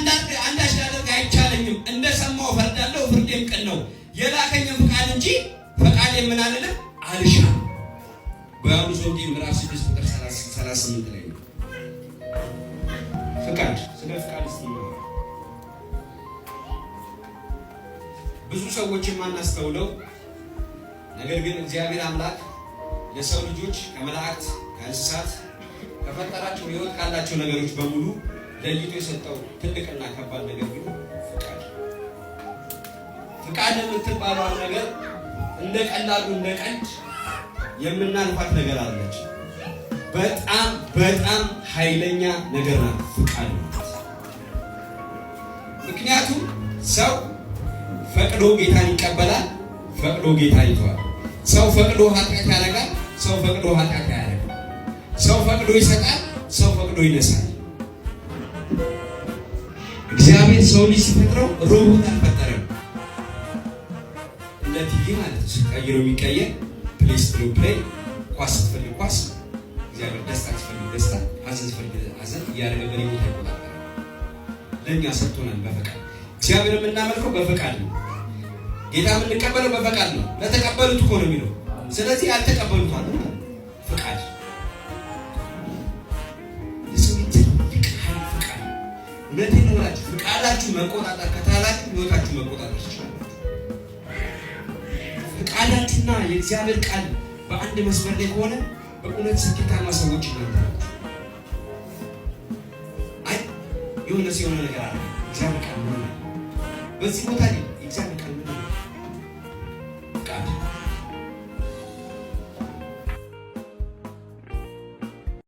አንዳች ላደርግ አይቻለኝም። እንደሰማሁ እፈርዳለሁ፣ ፍርዴም ቅን ነው። የላከኝን ፍቃድ እንጂ ፈቃዴን ምን አልልም አልሻም። በዮሐንስ ወንጌል ምዕራፍ 6 ቁጥር 38 ላይ ነው። ፍቃድ፣ ስለ ፍቃድ እስቲ እናውራ። ብዙ ሰዎች የማናስተውለው ነገር ግን እግዚአብሔር አምላክ ለሰው ልጆች ከመላእክት፣ ከእንስሳት፣ ከፈጠራቸው ሕይወት ካላቸው ነገሮች በሙሉ ለይቶ የሰጠው ትልቅና ከባድ ነገር ግን ፍቃድ። ፍቃድ የምትባለዋን ነገር እንደ ቀላሉ እንደ ቀልድ የምናልፋት ነገር አለች። በጣም በጣም ኃይለኛ ነገር ናት ፍቃድ ናት። ምክንያቱም ሰው ፈቅዶ ጌታን ይቀበላል፣ ፈቅዶ ጌታን ይተዋል። ሰው ፈቅዶ ኃጢአት ያደርጋል፣ ሰው ፈቅዶ ኃጢአት አያደርግም። ሰው ፈቅዶ ይሰጣል፣ ሰው ፈቅዶ ይነሳል። እግዚአብሔር ሰው ልጅ ሲፈጥረው ሮቦት አልፈጠረም። እንደ ቲቪ ማለት ነው። ቀይሮ የሚቀየር play ስትለው play፣ ኳስ ስትፈልግ ኳስ፣ እግዚአብሔር ደስታ ሲፈልግ ደስታ፣ ሐዘን ሲፈልግ ሐዘን እያደረገ በ remote አይቆጣጠርም። ለእኛ ሰጥቶናል በፈቃድ። እግዚአብሔር የምናመልከው በፈቃድ ነው። ጌታ የምንቀበለው በፈቃድ ነው። ለተቀበሉት እኮ ነው የሚለው። ስለዚህ ያልተቀበሉት አሉ ማለት ነው። ፍቃድ የሰው ልጅ ትልቅ ኃይል ፍቃድ ነው። እውነቴን ነው የምላችሁ፣ ፍቃዳችሁ መቆጣጠር ከቻላችሁ ህይወታችሁ መቆጣጠር ትችላላችሁ። ፍቃዳችሁና የእግዚአብሔር ቃል በአንድ መስመር ላይ ከሆነ በእውነት ስኬታማ ሰዎች እናንተ ናችሁ። አይ የሆነ ሰው የሆነ ነገር አለ፣ እግዚአብሔር ቃል ምን ይላል? በዚህ ቦታ ላይ የእግዚአብሔር ቃል ምን